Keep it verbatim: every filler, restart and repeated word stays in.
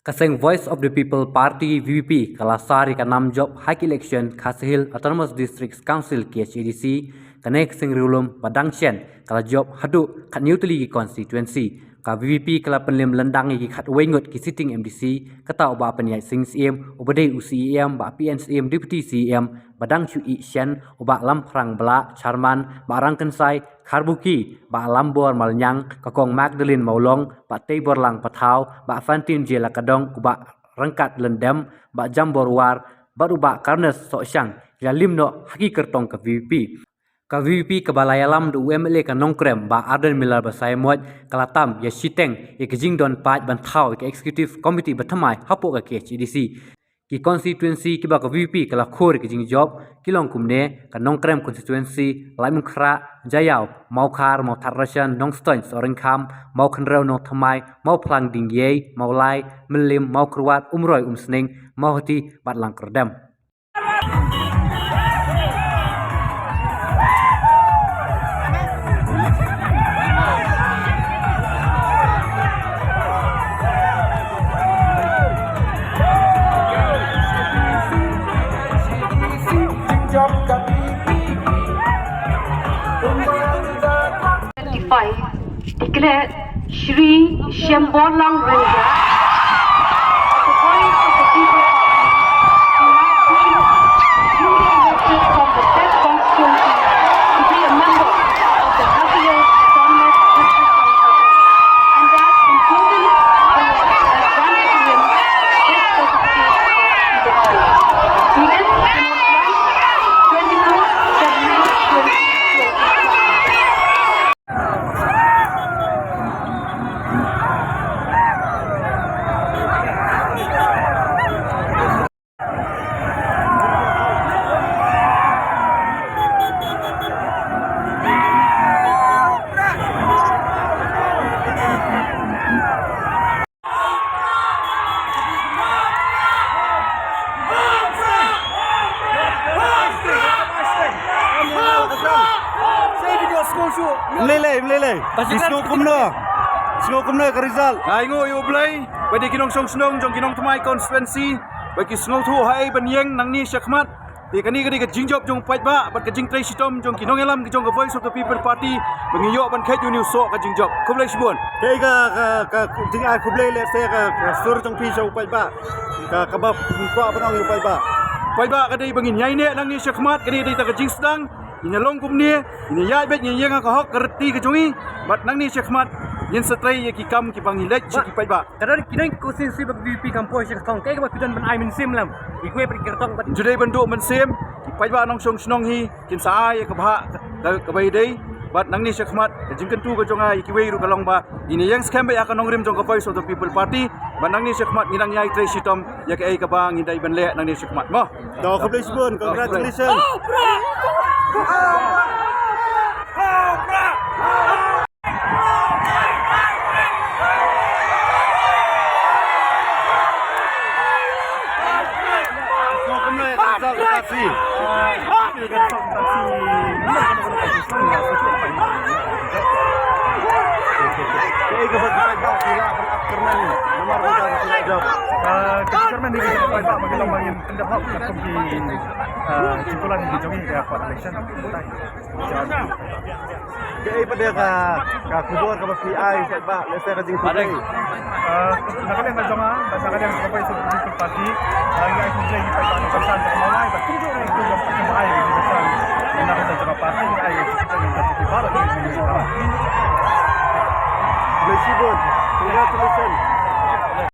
Ka seng Voice of the People Party, V P P, ka la sar ïa ka nam jop ha ki election Khasi Hills Autonomous District Council, K H A D C, kane ka seng riewlum ba dang shen ka la jop haduh khathynñiew tylli ki constituency. Ka V P P ka la pynlem lyndang ïa ki khatwei ngut ki sitting M D C, kata u Bah Pynïaid Sing Syiem, uba dei u C E M, Bah P N Syiem, Deputy C E M, ba dang shu ïeh shen, u Bah Lamphrang Blah, Chairman, Bah Rangkynsai Kharbuki, Bah Lambor Malñiang, ka Kong Magdalene Mawlong, Bah Teiborlang Pathaw, Bah Fantin J Lakadong, u Bah Ryngkat Lyndem, Bah Jambor War, bad u Bah Carnes Sohshang, ki la leit noh ha ki kyrtong ka V P P. Ka V P P kaba la ïalam da u M L A ka Nongkrem, Bah Ardent Miller Basaiawmoit, ka la tam ïa shiteng ïa ka jingdon paid ban thaw ïa ka Executive Committee ba thymmai hapoh ka K H A D C. Ki constituency kiba ka V P P ka la khur ïa ka jingjop ki long kumne: ka Nongkrem constituency, Laitumkhrah, Jaïaw, Mawkhar, Mawthadraishan, Nongstoiñ, Sohryngkham, Mawkhynrew, Nongthymmai, Mawphlang, Diengiei, Mawlai, Mylliem, Mawkyrwat, Umroi, Umsning, Mawhati bad Langkyrdem. Twenty-five, declare Shri Shemborlang Rengga as the voice of the people party, who has been duly elected from the said constituency to be a member of the Khasi Hills Autonomous District Council, and that in duly elected and granted to him this certificate of electorate. Begins in twenty-two February twenty twenty-five. Mlei lei, mlei lei. Ki sngew kumno? Sngew kumno ka result? Ai, nguh ïa U Blei, bad ïa ki nongshong shnong jong ki Nongthymmai constituency, bad ki sngewthuh haei ban ïeng nangne shakhmat. Te kane ka dei ka jingjop jong u paidbah bad ka jingtrei shitom jong ki nongïalam ki jong ka Voice of the People Party ba ngi ïoh ban kheit ïa une u soh ka jingjop. Khublei shibun. Kaei ka, ka, ka jingai khublei lehse ka, ka sur jong phi sha u paidbah, ka, kaba kwah ban ong ïa u paidbah? Paidbah, ka dei ba ngin ïaineh nangne shakhmat, kane ka dei ta ka jingsdang. Ngin ïa long kumne, ngin ïa ïaid beit, ngin ïeng ha ka hok ka rti ka jong ngi, bad nangne shakhmat ngin sa trei ïa ki kam kiba ngi leit sha ki paidbah. Ka don ki don ki constituency ba ka V P P kam poi sha ka thong, kaei kaba phi don ban ai mynsiem lem ïa kiwei pat ki kyrtong? Bad ju dei ban duh mynsiem, ki paidbah nongshong shnong hi kin sa ai ïa ka bhah ka, kaba ïadei. Bad nangne shakhmat ka jingkyntu ka jong nga ïa kiwei ruh ka long ba ngin ïeng skhem beit ha ka nongrim jong ka Voice of the People Party. Bad nangne shakhmat ngi dang ïai trei shitom ïa kaei kaba ngi dei ban leh nangne shakhmat mo. To, khublei shibun, congratulations. Kaei pat de ka, ka khubor kaba phi ai, Bah, lehse ka jingkhublei. Ah, na ka liang ka jong nga, bad na ka liang ka Voice of the People Party, ah, ngi ai khublei ïa ki paidbah nongkyrshan jong ka Mawlai, bad kumjuh ruh ïa ki paidbah nongkyrshan na ka liang jong ka party, ngi ai khublei ïa ki paidbah nongkyrshan. Khublei shibun. Congratulations.